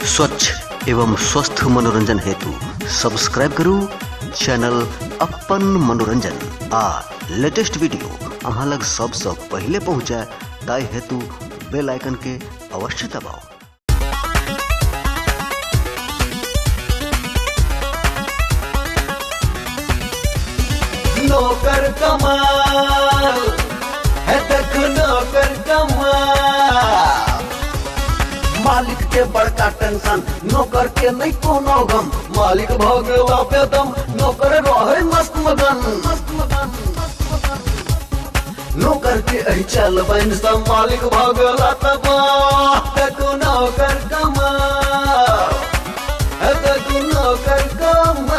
स्वच्छ एवं स्वस्थ मनोरंजन हेतु सब्सक्राइब करू चैनल अपन मनोरंजन आ लेटेस्ट वीडियो अहाँ लग सबसँ पहिले पहुँचे ताहि हेतु बेल आइकन के अवश्य दबाउ। नौकर कमाल है, देख नौकर कमाल। मालिक के बड़का टेंशन, नौकर के नहीं कोनो गम। मालिक भ गेला बेदम, नौकर रहे मस्त मगन, मस्त मगन। नौकर के एहि चल बन सब मालिक भ गेला तबाह। देखो नौकर कमाल है, देखो नौकर कमाल,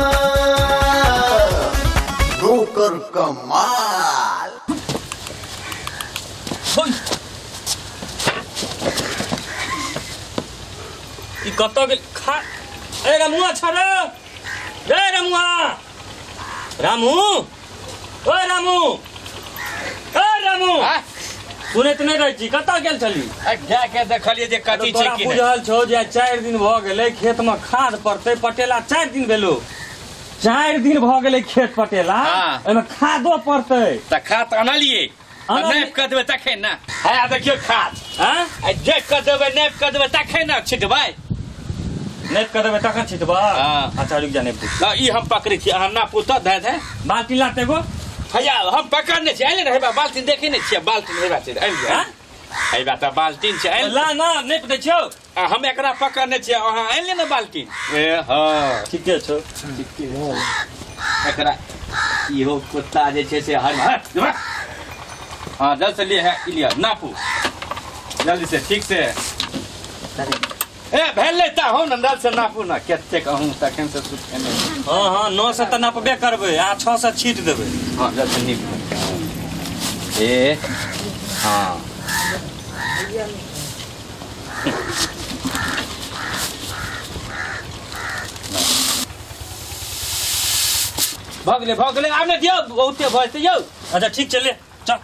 नौकर कमाल। ई कतऽ गेल खा? ए रमुआ छ रे, ए रमुआ, रामू, ओ रामू, ए रामू, सुनैत नहि रहै छी, कतऽ गेल छली? जा के देखलियै जे कथी छै तोरा कि नहि। बुझल छौ जे आइ 4 दिन भऽ गेलै खेतमे खाद पड़तै पटेला। 4 दिन भेलो, 4 दिन भऽ गेलै खेत पटेला, ओहिमे खादो पड़तै। तऽ खाद तऽ अनलियै, अनलियै। नापि कऽ देबै तखन ने। है देखियौ खाद, आँय? आ देख कऽ देबै, नापि कऽ देबै तखन ने छिटबै। नापि कऽ देबै तखन छिटबै? हाँ। अच्छा रुकि जा, नापि दै छी। ल, ई हम पकड़ै छी, अहाँ नापू तऽ धए धए। बाल्टी लाते एगो। हैया हम पकड़ने छी, आइले ने हेबा बाल्टीन देखै नहि छियै, बाल्टीन हेबा छै, आनि लिअ। आँय? हेबा तऽ बाल्टीन छै, आनि ला ना, नापि दै छियौ। आ हम एकरा पकड़ने छियै, अहाँ आनि ले ने बाल्टीन। ए हँ ठीके छौ। एकरा इहो कुत्ता जे छै से हर हर। हाँ जल्द से लिए है, ई लिअ, नापू जल्दी से, ठीक से। ए भेलै तऽ हो ने, जल्द से नापू ने, कतेक अहूँ तखन से सुखेने। हाँ हाँ 9 सए तऽ नापबे करबै आ 6 सए छीट देबै। हाँ जल्द से नीप। ए हाँ भऽ गेलै, भऽ गेलै, आब नहि दियौ, बहुते भऽ जेतै यौ। अच्छा ठीक छै, ले चल।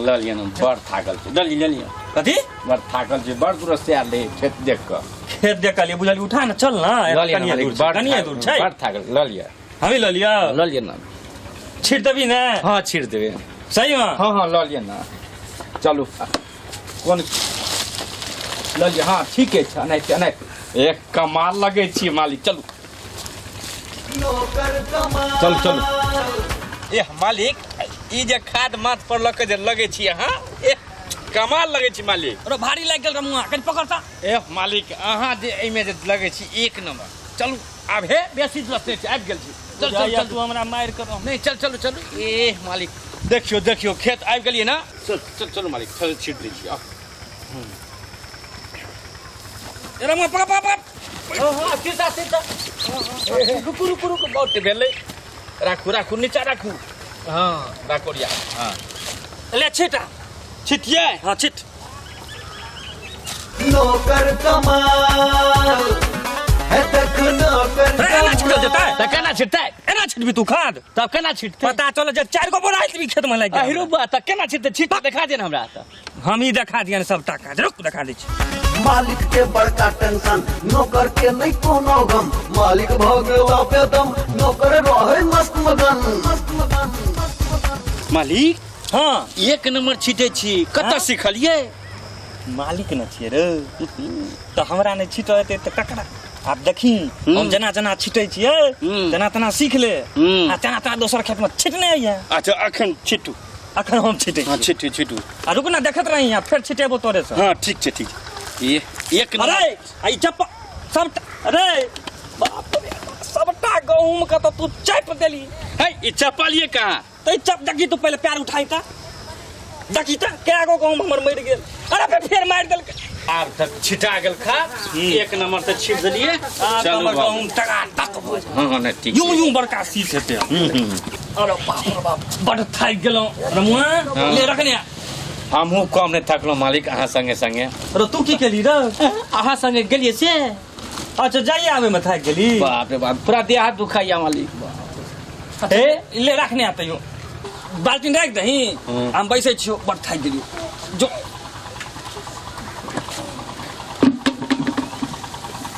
लऽ लिअ ने, बड़ थाकल छी, लऽ लिअ, लऽ लिअ। कथी? बड़ थाकल छी, बड़ दूर से आयल रही खेत देख कऽ। खेत देख कऽ लिअ, बुझलियै? उठा ने, चल ना, लऽ लिअ ने कनिये मालिक, दूर छै, बड़ कनिये दूर छै। बड़ थाकल, लऽ लिअ। हमी लऽ लिअ? लऽ लिअ ने। छीट देबी ने? हाँ छीट देबै। सही में? हाँ हाँ लऽ लिअ ने, चलू। कोन लऽ लिअ? हाँ ठीके छै, एनाहिते एनाहिते। एक कमाल लगै छी मालिक, चलू नौकर कमाल। चलू चलू। एह मालिक, ई जे खाद माथ पर लऽ के जे लगै छी अहाँ, एह कमाल लगै छी मालिक। अरे भारी लागि गेल रमुआ, कनि पकड़ तऽ। एह मालिक, अहाँ जे एहिमे जे लगै छी एक नंबर। चलू आब, हे बेसी दूर से आबि गेल छी, चल चल चल। तू हमरा मारि कर। नहि चल चलू चलू। एह मालिक देखियौ देखियौ, खेत आबि गेलियै ने। चल चल चलू मालिक, चल छीट दै छी आब। ए रमुआ, पकड़ पकड़ पकड़। हाँ सीधा सीधा, रुकू रुकू रुकू, बहुत भेलै, राखू राखू, नीचा राखू। हाँ राखू रिया। हाँ ले छीट। छिटियै? हाँ छीट। नौकर कमाल है, देख नौकर अरे एना छिटल जेतै? तऽ केना छिटतै? एना छिटबी तू खाद? तब केना छिटतै? पता चल जे 4 गो बोरा आइल खेत में लागि गेल। अहिरो बा, तऽ केना छिटतै? छिट कऽ देखा दे ने हमरा तऽ। हम ई देखा दियन सबटा काज, रुक देखा दै छी। मालिक के बड़का टेंशन, नौकर के नहीं कोनो गम। मालिक भ गेला बेदम, नौकर रहे मस्त मगन, मस्त मगन। मालिक। हाँ एक नंबर छिटै छी, कतऽ हाँ? सिखलियै? मालिक न छियै रे, तऽ हमरा नहि छिटऽ एतै तऽ ककरा? आब देखी, हम जेना जेना छिटै छियै तेना तेना सीख ले, आ तेना तेना दोसर खेत में छिटने अइहे। अच्छा अखन छिटू। अखन हम छिटै हाँ छियै। छिटू छिटू। आ रुक ना, देखैत रही, आ फेर छिटेबो तोरे से। हाँ ठीक छै ठीक छै। ए एक नंबर। अरे आ ई चप्पल सबटा, अरे बाप रे, सबटा गहूम के तऽ तू चापि देली। है ई चप्पल ये कहाँ? तऽ ई चप देखी तू, पहिले पैर उठाई तऽ देखी तऽ कै गो गहूम हमर मरि गेल। अरे फेर मारि देलकै। आब तऽ छिटा गेल खाद, एक नंबर तऽ छिट देलियै। आब तऽ चलू हमर बाबू। गहूम टकाटक भऽ जायत। हाँ हाँ नहि ठीक यूं छै। यूं बड़का शीश हेतै। अरे बाप रे बाप, बड थाकि गेलहुँ रमुआ। हाँ। ले रखने आ। हमहूँ कम नहि थकलहुँ मालिक, अहाँ संगे संगे। अरे तू की केली रे? अहाँ संगे गेलियै से। अच्छा जाइए आबे में थाकि गेली? बाप रे बाप, पूरा देह हाथ दुखाइया मालिक। हे ले रखने आते यो, बाल्टीन राखि दही, हम बैसै छियौ, बड थाकि गेलियौ जो।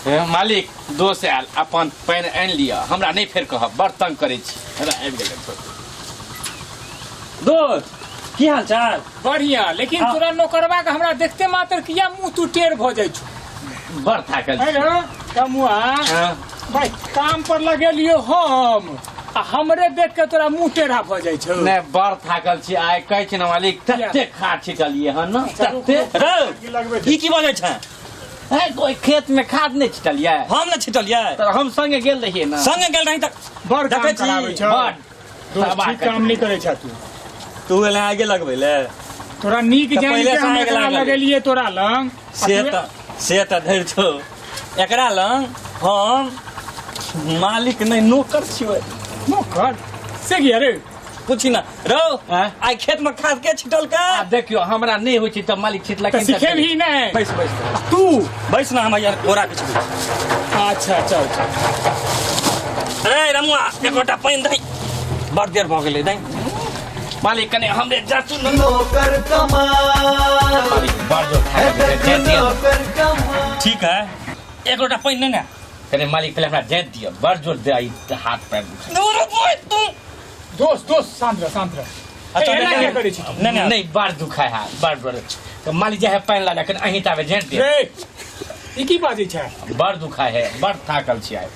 हे मालिक दोस्त आयल अपन पानि आनि लिअ हमरा नहि फेर कहब बड़ तंग करै छी हमरा आबि गेलै दोस्त की हाल चाल बढ़िया लेकिन हाँ। तोरा नौकरवा के हमरा देखते मात्र किया मुंह तू टेढ़ भऽ जाइ छौ बड़ थाकल है छी ना कमुआ हाँ। भाई काम पर लगेलियो हम आ हमरे देख के तोरा मुंह टेढ़ा भऽ जाइ छौ नहि बड़ थाकल छी आइ कहै छी ने मालिक तते खाद छिटलियै हन ने तते रौ लगबै ई की बजै छै हे कोई खेत में खाद नहि छिटलियै हम ने छिटलियै तऽ हम संगे गेल रहियै ने संगे गेल रही तऽ बड़ काम देखै छी। कराबै छौ बड़ दोस्त तबाह ठीक काम नहि करै छह तू तू एले आगे लगबै ले तोरा नीक तऽ जानि पहिले के से हम आगि एकरा लागल। लगेलियै तोरा लग से तऽ से तऽ धरि छौ एकरा लग हम मालिक नहि नौकर छियै नौकर से किया रे पूछी ना रौ आँय? आइ खेत में खाद के छिटलकै आब देखियौ हमरा नहि होइ छै तऽ मालिक छिटलक तऽ सिखेबही नहि बैस बैस तू बैस ना हम यार बोरा के छिटू अच्छा चल चल अरे रमुआ एकोटा पानि दही बड़ देर भऽ गेलै दही मालिक कने हमरे जातू न नौकर कमाल मालिक बड़ जो है थाकल देख छै, जाइत दिअ। नौकर कमाल ठीक है एक लोटा पानि नहि ने कने मालिक पहिले हमरा जाइत दिअ बड़ जोर दे आई हाथ पैर दुखाइ दूर बोय तू दोस्त दोस्त शांत रह शांत रह अच्छा, ए, एना नहि, किया करै छी तू? नहि नहि नहीं बड़ दुखाय है बड़ बड़ तो मालिक जे है पानि ला कने अहीं ताबे जाइत दिअ रे ई की बाजै छै बड़ दुखाय है बड़ थाकल छी आइ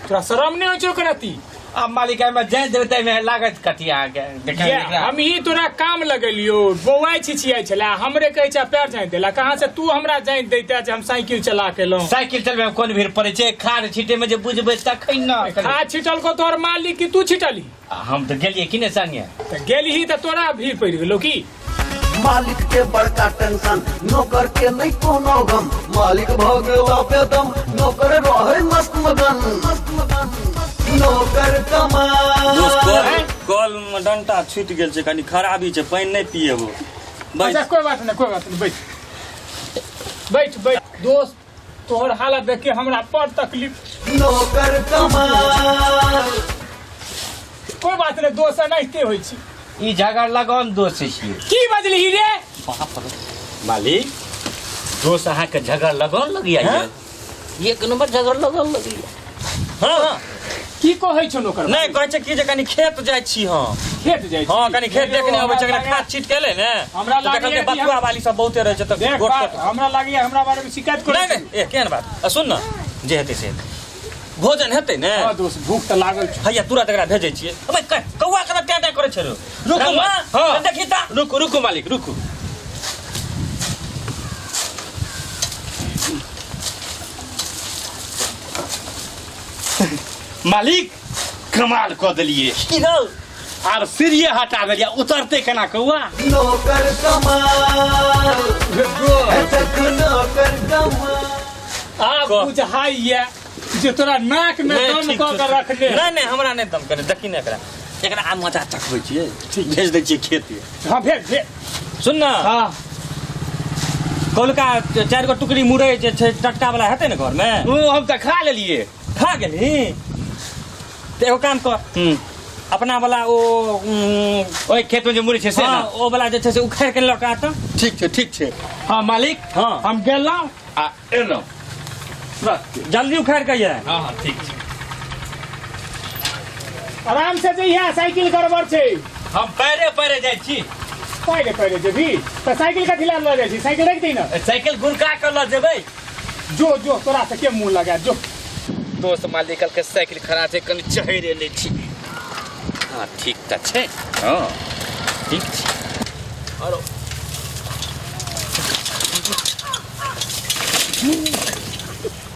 तोरा शरम नहि होइ छौ करती आब मालिक एहिमे जाइत देबै ताहिमे लागत कथी अहाँके देखियौ एकरा। हम ही तोरा काम लगेलियो बौआइ छिछियाइ छला हमरे कहै छै पैर जानि देला कहाँ से तू हमरा जानि दैते जे हम साइकिल चला के एलहुँ साइकिल चलबै मे कोन भीड़ पड़ै छै खाद छीटे मे जे बुझबै तखन न खाद छिटल को तोहर मालिक कि तू छिटली हम तऽ गेलियै कि नहि संगे तऽ गेलही तऽ तोरा भीड़ पड़ि गेलो की मालिक के बड़का टेंशन नौकर के नहीं कोनो गम मालिक भ गेला बेदम नौकर रहे मस्त मगन मस्त मगन नौकर दोस्त कमाल कल कल में डंटा छूटि गेल छै कनी खराबी छै पानि नहि पिएबो बैस अच्छा कोई बात नहीं कोई बात नहीं बैठ बैठ बैठ दोस्त तोहर हालत देख के हमरा बड़ तकलीफ नौकर कमाल कोई बात नहीं दोस्त एनाहिते होइ छै ई झगड़ लगन दोष छियै की बजली रे बाप रे मालिक दोष अहाँके झगड़ लगन लगैया हैं? एक नंबर झगड़ लगन लगैया हाँ हाँ की कहै छौ नौकर नहि कहै छै कि जे कनी खेत जाइ छी हम खेत जाइ छी हाँ कनी खेत देखने अबै छै कनी खाद छीट के एलै ने हमरा तऽ देखलकै लागैया कि बथुआ वाली सब बहुते रहै छै तऽ देख गोट बात तोट हमरा लागैया हमरा बारे में शिकायत करै नहि नहि ए केहन बात आ सुन ने जे हेतै से हेतै भोजन हेतै ने हँ दोस्त भूख तऽ लागल छौ हैया तुरंत एकरा भेजै छियै अबे कौआ केना टैं टैं करै छै रौ रुकू रमुआ, हाँ। देखी तऽ रुकू रुकू मालिक रुकू मालिक कमाल कऽ देलियै की रौ आब सीढ़िए हटा देलियै उतरतै केना कौआ नौकर कमाल है देख नौकर कमाल आब बुझाइया जे तोरा नाक में नहि, दम ठीक कऽ छौ, के रखने नहि नहि हमरा नहि दम करे देखी ने एकरा एकरा आब मजा चखबै छियै भेज दै छियै खेत हाँ भेज भेज सुन ने हाँ कौलका चारि गो टुकड़ी मुरई जे छै टटका वाला हेतै ने घरमे ओ हम तऽ खा लेलियै खा गेलही तऽ एगो काम कर हूँ अपना वाला ओ ओहि खेतमे जे मुरई छै से हाँ, ने ओ वाला जे छै से उखाड़ि के लऽ कऽ आ तऽ ठीक छै ठीक छै हँ मालिक हाँ। हम गेलहुँ आ एलहुँ जल्दी उखाड़ि के ये हँ हँ ठीक छै आराम से जइहे साइकिल गड़बड़ छै हम पैरे पैरे जाइ छी पैरे पैरे जेबही तऽ साइकिल कथी लए लऽ जाइ छी साइकिल राखि दही ने साइकिल गुरका कऽ लऽ जेबै जो जो तोरा से के मुँह लगा जो दोस्त मालिक कहलकै साइकिल खराब छै कनि चढ़ि लै छी हँ ठीक तऽ छै हँ ठीक छै आरो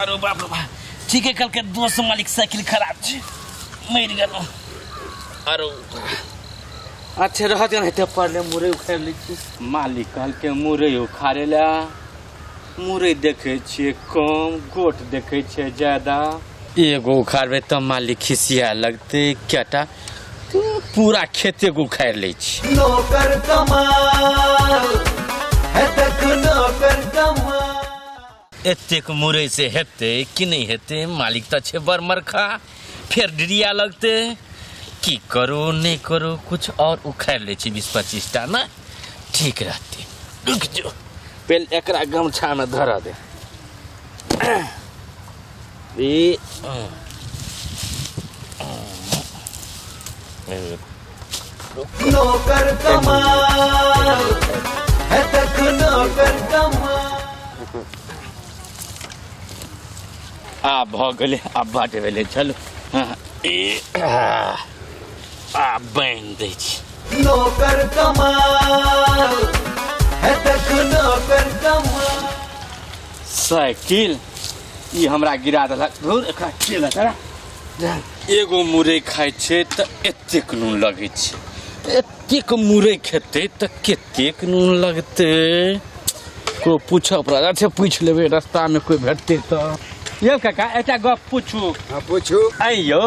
अरे बाप रे बाप ठीके कहलकै दोस्त मालिक साइकिल खराब छै मरि गेलहुँ आरो अच्छा रहत एनाहिते पड़ले मुरई उखाड़ि लै छी मालिक कहलकै मुरई उखाड़े लए मुरई देखै छियै कम गोट देखै छियै ज्यादा एगो उखाड़बै तऽ मालिक खिसिया लगतै कएटा पूरा खेते के उखाड़ि लै छी नौकर कमाल है देख नौकर कमाल एतेक मुरई से हेतै कि नहि हेतै मालिक तऽ छै बड़ मरखा फेर डिरिया लगतै की करू नहि करू कुछ और उखाड़ि लै छी 20-25 टा ने ठीक रहतै रुकि जो पहिले एकरा गमछामे धरऽ दे ई नौकर कमाल है तक नौकर कमाल। आ भऽ गेलै, आब बाट भेलै। चलू आ बान्हि दै छी। नौकर कमाल है तक नौकर कमाल। साइकिल ई हमरा गिरा देलक। धुर एकरा के लगा। एगो मुरई खाइ छै तऽ एतेक नून लगै छै, एतेक मुरई खेतै तऽ कतेक नून लगतै? कोइ पूछऽ पड़त। अच्छा पूछि लेबै, रास्तामे कोइ भेटतै तऽ। यौ काका, एकटा गप पूछू? हाँ पूछू। आइ यौ,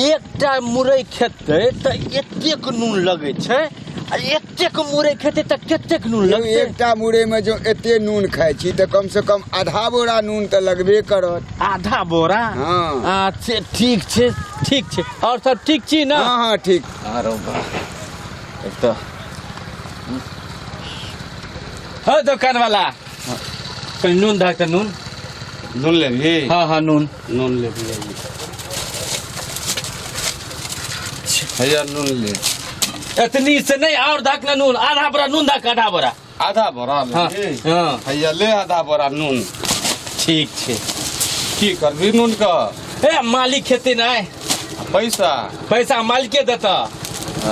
एकटा मुरई खेतै तऽ एतेक नून लगै छै, आ एतेक मुरई खेतै तऽ कतेक नून लगतै? एकटा मुरई में जो एते नून खाइ छी तऽ कम से कम आधा बोरा नून तऽ लगबे करत। आधा बोरा? हाँ। अच्छा ठीक छै, ठीक छै। और सब ठीक छी ना? हाँ हाँ ठीक। अरे वाह, एक तऽ हो दोकान वाला, कनि नून धऽ तऽ नून। नून लेबही? हाँ हाँ नून। नून लेबही? हैया नून ले। एतनी से नहीं, और धक ना नून, आधा बोरा नून धक, आधा बोरा। आधा बोरा लेबही? हाँ। हैया ले आधा बोरा नून। ठीक छै। की करबी नून का? ए मालिक खेते नहीं। पैसा? पैसा मालिके देता।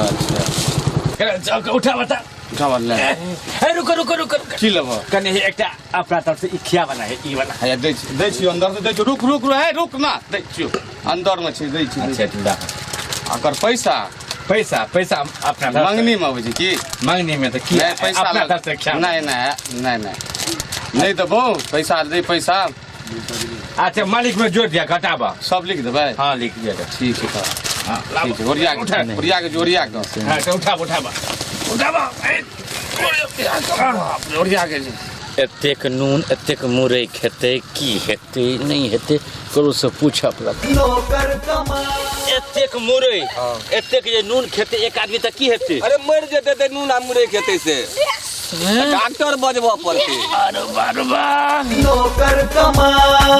अच्छा। उठा बता। उठा ले। ए रुको रुको रुको रुको। की लेबो? कने एकटा अपना तरफ से इखिया बना है, ई बना। हैया दै छी, दै छी अंदर से दै छी। रुक रुक रुक, रुक ना, दै छी अंदर में छै, दै छी। अच्छा ठीक। अकर पैसा? पैसा पैसा अपना मंगनी में अबै छै की? मंगनी में तऽ की नहीं पैसा अपना तरफ से खिया। नहीं नहीं नहीं नहीं नहीं देबो पैसा, दे पैसा। अच्छा मालिक में जोड़ दिया, घटाबा। सब लिख देबै? हाँ लिख दिया। ठीक छै तऽ। हाँ ठीक छै, ओरिया के ओरिया के जोड़िया के। हाँ तऽ उठाब उठाब उठाब। ओरिया के। एतेक नून एतेक मुरई खेतै की हेतै नहीं हेतै, ककरो से पूछऽ पड़त। नौकर कमाल। एतेक मुरई एतेक जे नून खेतै एक आदमी तऽ की हेतै? अरे मरि जेतै तऽ नून आ मुरई खेतै से डॉक्टर बजबऽ पड़तै। अरे बाबा। नौकर कमाल।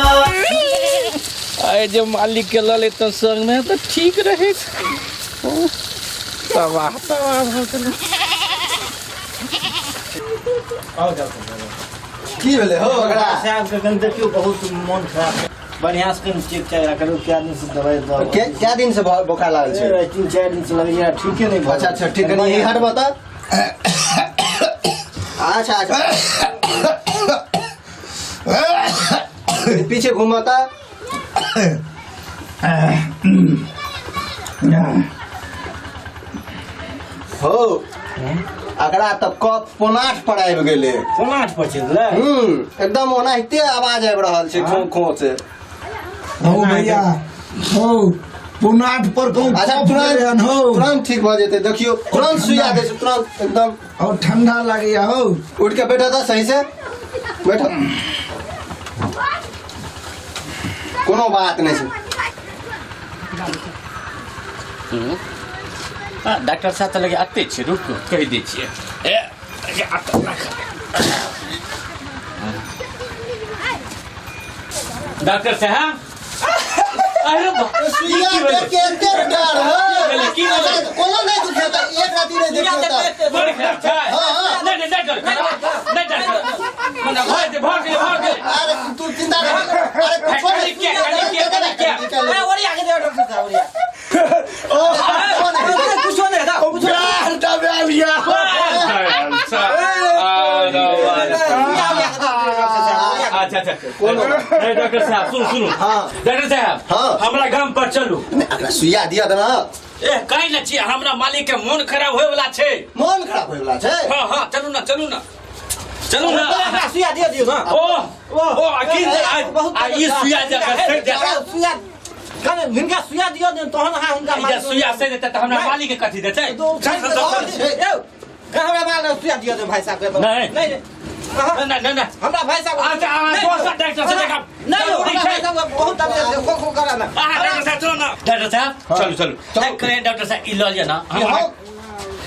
आइ जे मालिक के लऽ लेतौ संग में तऽ ठीक रहै। तबाह तबाह भऽ गेलै। की भेलै हो ओकरा? साहब के कनि देखियौ, बहुत मोन खराब है। बढ़िया से कनि चेक चाक करू। क्या दिन से दवाई दवा क्या दिन से बोखार लागल छै? 3-4 दिन से लगैया, ठीके नहीं। अच्छा अच्छा ठीक। कनि हट बता। अच्छा अच्छा पीछे घुमाता। हो अकरा तऽ कफ 7:45 पर आबि गेलै। 7:45 पर चलि? एकदम ओनाहिते आवाज आबि रहल छै खो खो से। हो भैया हो 7:45 पर कहूँ। अच्छा तुरंत तुरंत ठीक भऽ जेतै, देखियौ तुरंत सुइया दै छै तुरंत एकदम। और ठंडा लागैया हो। उठ के बैठो तऽ सही से बैठो, कोनो बात नहीं छै। डॉक्टर साहब तऽ लगे आते छै, रुक कहि दै छियै। डॉक्टर साहब अरे सुइया देख के एते डर है। की भेलै? कोनो नहीं दुखेता, एक राति नहीं दुखेता। बड़ खराब छै। हाँ हाँ। नहीं नहीं नहीं डर, नहीं डर। मने भर दे, भर गेलै, भर गेलै। अरे तू चिंता नहीं कर। अरे कुछो नहीं। कनि के, कनि के, कनि के। ओरिया के दे डॉक्टर साहब, ओरिया। कुछो नहीं दा, कुछो अच्छा अच्छा डॉक्टर साहब सुनू सुनू। हाँ। डॉक्टर साहब हाँ। हमरा गाम पर चलू। अकरा सुइया दिया तऽ ना। ए काहे न छी, हमरा मालिक के मोन खराब होय वाला छै। मोन खराब होय वाला छै? हाँ हाँ चलू ना, चलू ना, चलू ना। सुइया दिया दियौ ना। ओ ओ अकीन आ ई सुइया जगह से सुइया कने हिनका सुइया दियौ ने तहन अहाँ हुनका मालिक सुइया से देतै तऽ हमरा मालिक के कथी देतै? हमरा मालिक सुइया दियौ ने भाई साहब के। नहीं नहीं नहीं नहीं नहीं हमरा भाई साहब। अच्छा दोसर डॉक्टर से देखा। नहीं हमरा भाई साहब बहुत तबियत खो खो करा ना। डॉक्टर साहब चलो ना। डॉक्टर साहब चलू चलू। कने डॉक्टर साहब ई लऽ लिअ ना।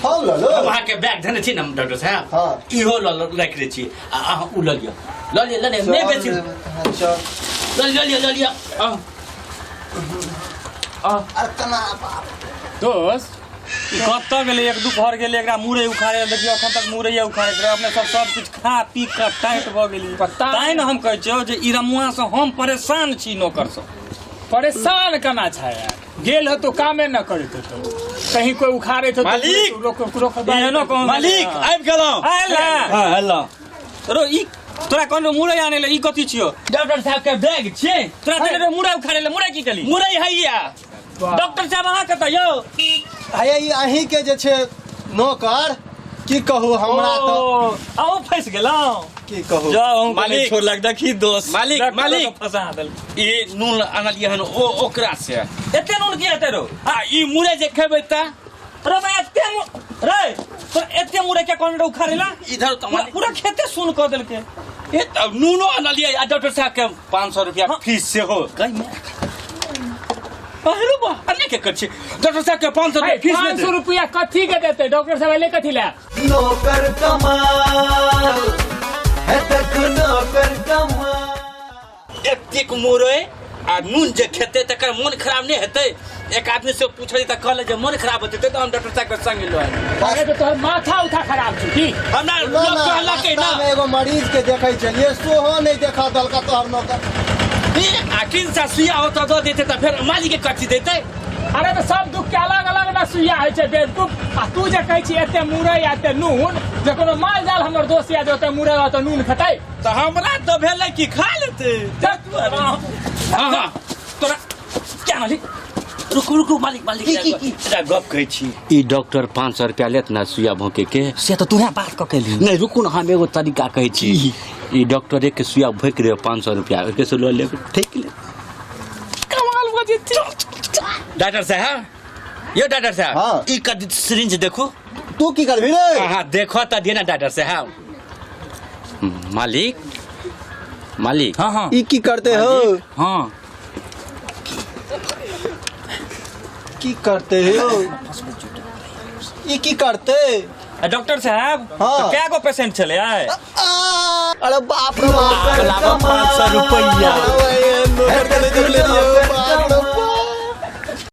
हम लऽ लो। अहाँ के बैग धेने छी ना डॉक्टर साहब? हाँ। इहो लऽ राखि दै छी आ अहाँ उ लऽ लिअ, लऽ लिअ, लऽ लिअ, नहि बेसी। चल। जल्दी जल्दी जल्दी आ अरे कना बाप। दोस्त ई कतऽ गेलै? एक दुपहर गेलै एकरा मुरई उखाड़े लए, देखियौ अखन तक मुरैये उखाड़ैत रहै। अपने सब सब किछु खा पी कऽ टाइट भऽ गेली। पता तैं ने हम कहै छियौ जे ई रमुआ से हम परेशान छी नौकर सँ। परेशान केना छै यार? गेल हो तो कामे न करैत होतो, कहीं कोई उखाड़े तो मालिक! रोक रोक। एहनो कहूँ मालिक आबि गेलहुँ। आयल ने? हँ हेलो। रो ई तोरा कहने मुरई आने ले, ई कथी छियौ? डॉक्टर साहब के बैग छियै। तोरा देने रहे मुरई उखाड़े ले, मुरई की केली? मुरई हैया। डॉक्टर साहब अहाँ कतऽ यौ? हे ई अहीं के जे छै नौकर, की कहू हमरा तऽ ओ, अहूँ फँसि गेलहुँ। की कहू। जाउ अहूँ मालिक। छोड़लक देखी दोस्त। मालिक, डॉक्टर मालिक। के फंसा देलक। ई नून आनलियै हन ओ ओकरा से। एते नून किया हेतै रौ? आ ई मुरई जे खेबै तऽ रे भाई एते रे तोरा एते मुरई के कोन रे उखाड़े ला? इधर तऽ पूरा मालिक पूरा खेते सुन कऽ देलकै। ए तब नूनो आनलियै आ डॉक्टर साहब के 500 रुपया फीस सेहो। गई में अरे बा अन्य के कर छी डॉक्टर साहब के 500 रुपया फीस 500 दे। रुपया कथी के देते डॉक्टर साहब? ले कथी ला? नौकर कमाल है तक नौकर कमाल। एतेक मुरई आ नून जे खेतै तकर मोन खराब नहि हेतै? एक आदमी से पूछली तऽ कहले जे मोन खराब हेतै तऽ हम डॉक्टर साहब के संग लऽ आयब। अरे तो तोहर माथा उठा खराब छौ की? हमरा ना, लोग ना, कहलकै रास्ता ना में एगो मरीज के देखै छलियै, सोहो नहि देखा देलका तोहर नौकर। आ किनसा सुइया होतऽ दऽ देतै तऽ फेर मालिक के कथी देतै? अरे तो सब दुख के अलग अलग ना सुइया होइ छै बेवकूफ। आ तू जे कहै छी एते मुरई आ एते नून, जे कोनो माल जाल हमर दोस्त या जे ओते मुरई आ ओते नून खेतै? तऽ हमरा तऽ भेलै कि खा लेतै। हँ हँ तोरा क्या मालिक? रुकू रुकू मालिक मालिक, एकटा गप कहै छी। ई डॉक्टर 500 रुपया लेत ना सुइया भोंके के? से तऽ तूहे बात कऽ के एलही। नहि रुकू ना, हम एगो तरीका कहै छी। ई डॉक्टर एक के सुइया भोंकि देबै 500 रुपया ओहिके से लऽ लेब, ठकि लेब। कमाल भऽ जेतै। डॉक्टर साहब यौ डॉक्टर साहब। हाँ। ई कद सिरिंज देखू। तू की करबी रे? अहाँ देखो तऽ दिअ ना डॉक्टर साहब। मालिक मालिक। हाँ हाँ ई की करते हो? हाँ की करते हो? ई की करते? डॉक्टर साहब हाँ। तो क्या गो पेशेंट छले आय? अरे बाप रे बाप। 500 रुपया। नौकर के नहीं देख लेलियो।